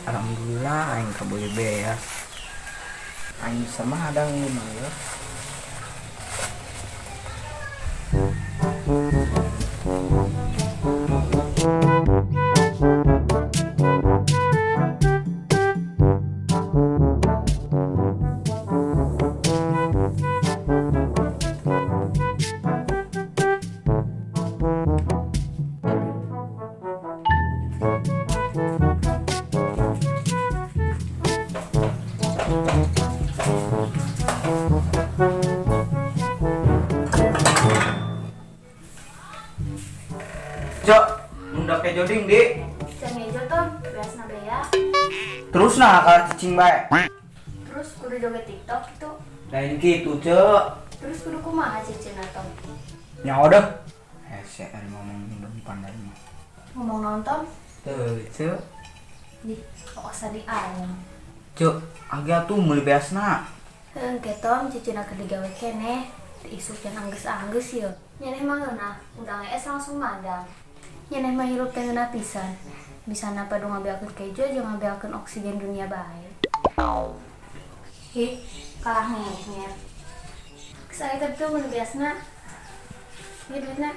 Alhamdulillah aing kabeuli beas. Aing bisa madang ieu mah ya. Cok, mundak kejo ding di. Can ngejo Tom, beasna bea. Terus nah kalah cicing bae. Terus kudu joget TikTok gitu. Lain kitu, Cok. Terus kudu kumaha cicina Tom? Nyaho deh. Hese ari ngomong depan dari mah. Ngomong nonton? Teu, Cok. Di, kok asa di ayam. Cok, agak tuh meuli beasna. Heuh, ke Tom cicina keur digawe keneh. Isuk jangan angges-angges ye. Nyeneh mah ngeunah, undang es langsung madang. Nyeneh mah hirup teh ngeunah pisan. Bisa napa du ngabeakeun kejo jeung ngabeakeun oksigen dunia bae. Ih, kalah ngenger. Saya teh tuh mun biasna. Ieu duitna.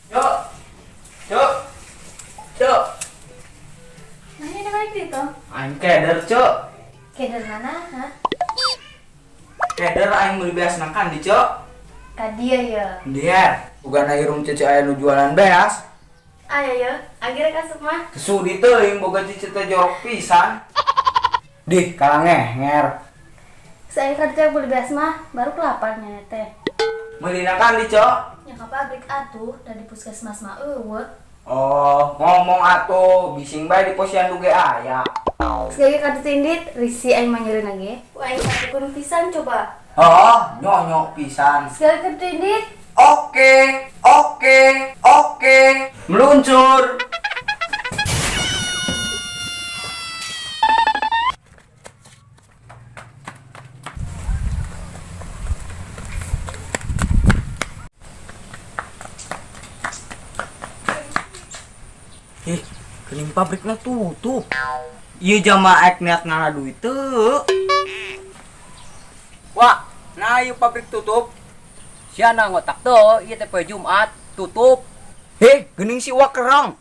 Cok. Cok. Cok. Nah, ini balik di Tom. Aing keder, Cok. Keder mana, ha? Keder aing meuli beasna kan di, Cok. Ka dia ya. Dia, bukan irung cece aya nu jualan beas. Ayo yo, akhirnya kasuk mah. Sudi teuing boga cece teh jorok pisan. Dih, kalah ngenger. Saya kerja beli beas mah, baru kelaparnya teh. Meulina kan di, Cok. Ya ka pabrik atuh, da di puskesmas mah eueuh. Oh, ngomong atuh, bising bae di posyandu ge aya. Sekali kadu tindit, risi aing mah nyeureun ge. Ku aing satukun pisan coba. Oh, nyonyok pisan. Sekali kadu tindit. Oke, oke, oke. Meluncur. Ih, kening pabriknya tutup. Iya jamaah ek niat ngala duit teu. Wah, nah ieu pabrik tutup. Siana ngotak teu, ieu teh poe Jumat tutup. Heh, geuning si Wak kerong.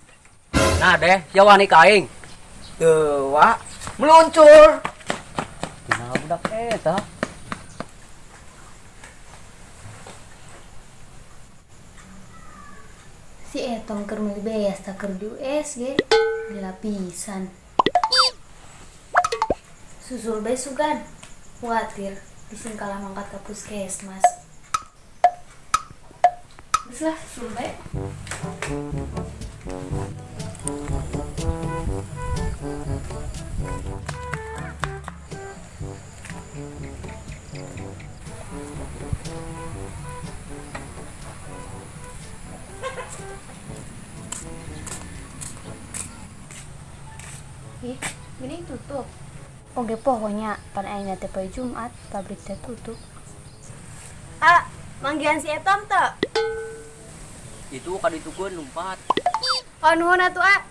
Nah deh, sia wani ka aing. Teu, Wak. Meluncur. Kumaha budak eta? Si Etong keur meuli beas tak keur di USG. Gila pisan. Susul bae sugan. Kuatir bising kalah mangkat ka puskesmas. Geus lah susul bae. Ih, gini tutup. Oke, pokoknya pan aing teh poe Jumat, pabrik teh tutup. Ah, manggihan si Etom teu? Itu kaditukeun lumpat. Oh, nuhun atuh, ah.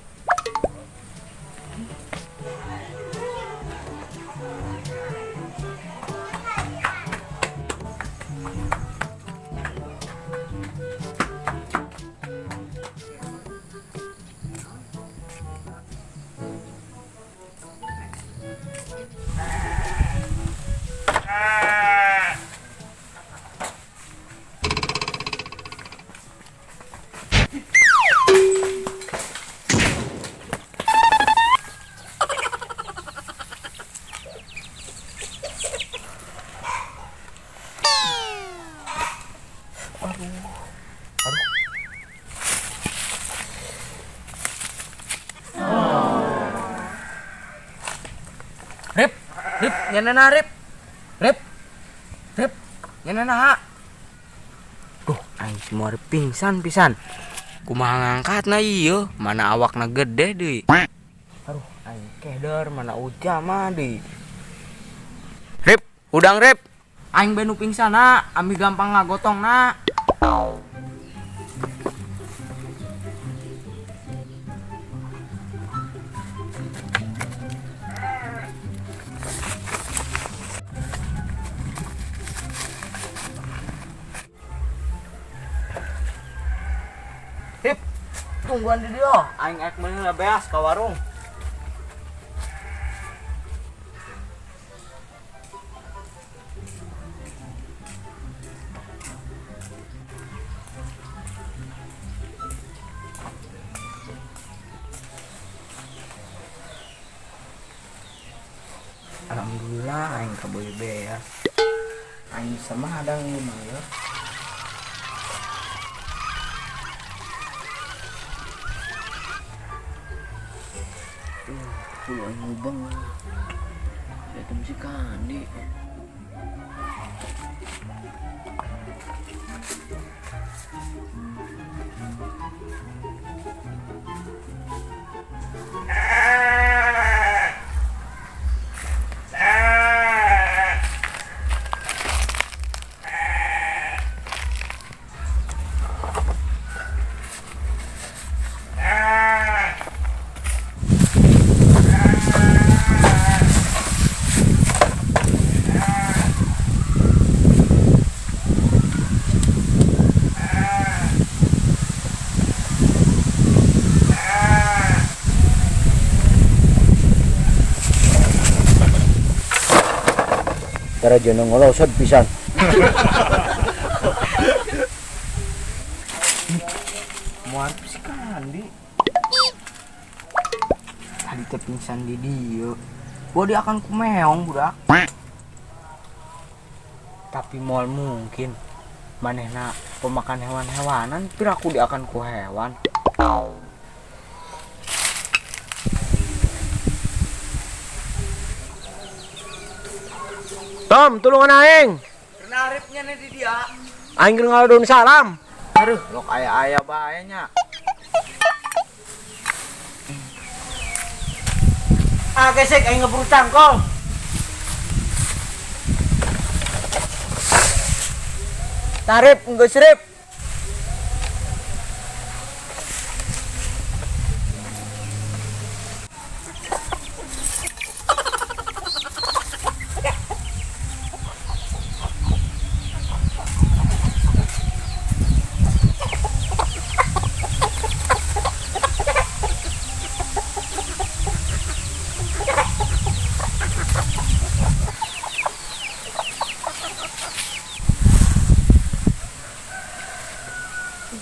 Rip, Rip, nyenena Rip. Rip. Rip, nyenena. Duh, aing semua Rip pingsan pisan. Kumaha ngangkatna ieu, mana awakna gede deui. Aduh, aing Aing keder mana ujama deui. Rip, udang Rip. Aing benu pingsana, ambil gampang ngagotong na. Rip, tungguan di dia. Aing ek meuli beas ka warung. Alhamdulillah aing kaboy beas. Aing sama hadang ieu mah ya. Pulau aing ngubeng. Datang si Kandi. Tara jono ngolosot pisan. Muar si Kandi. Tadi teh pingsan di dieu. Gua dia akan kumeong budak. Tapi moal mungkin manehna pemakan hewan-hewanan, piraku dia akan ku hewan. Tom, tulungan aing. Naripnya nih di dia. Aing keur ngaladon salam. Aduh, lok aya-aya bae nya. Ah, gesek aing ngeburu cangkol. Tarip geus rip.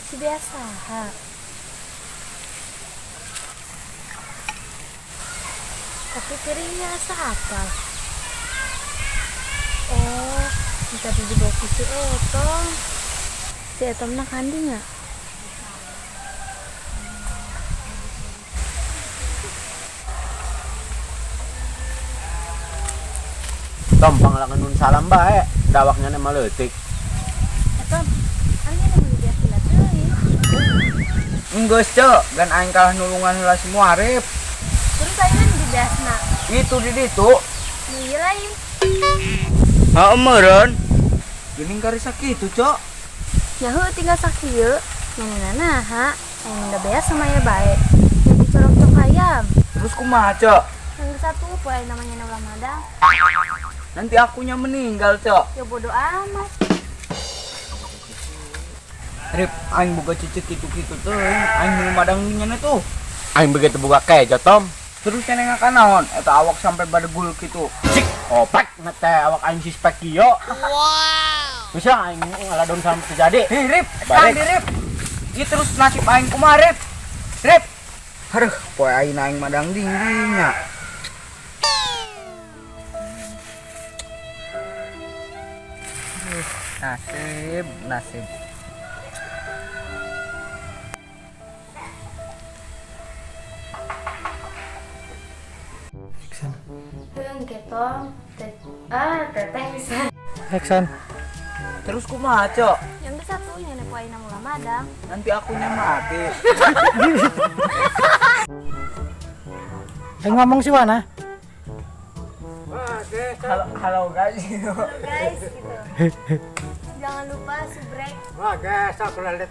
Si biasa ha. Tapi piringnya asa apa? Oh, kita beli box si Etong. Si Etong nak kandi nggak? Tom, pangalakan nun salam bae. Dawaknya nema leutik. Etong, ane nu beli biasa lah teuing. Enggeus ceu, gan aing kalah nulungan heula si Muarif. Terus ayeuna di biasna. Itu di ditu. Nu ieu lain. Heeh meureun. Geuning kari sakitu, Cok. Nyaho tinggal sakieu. Nyanana naha, aing udah beas sama ya bae. Jadi corok-corok ayam. Terus kumaha, Cok? Yang satu poe namanya ulah madang. Nanti akunya meninggal, Cok. Ya bodoh amat. Rip, aing boga cicit kitu-kitu teh, aing nu madang nya tuh. Aing begitu boga kejo, Tom. Terus cenah ngakan naon? Eta awak sampai badegul kitu. Cik, opek ngeteh awak aing si spek kieu. Wow. Bisa aing ngaladon sampai terjadi. Hei, Rip, Balik. kandi Rip. Ieu terus nasib aing kumaha, Rip? Rip. Aduh, poe aing aing madang dingdingnya. Nasib, nasib. Heung ketom, teteh bisa. Action. Terus kumaha, Cok? Yang satu nya poe aing ulah madang. Nanti akunya mati. Ngomong si Wana. Halo, halo guys. Guys gitu. Jangan lupa subrek. Wah, guys, aku lalu.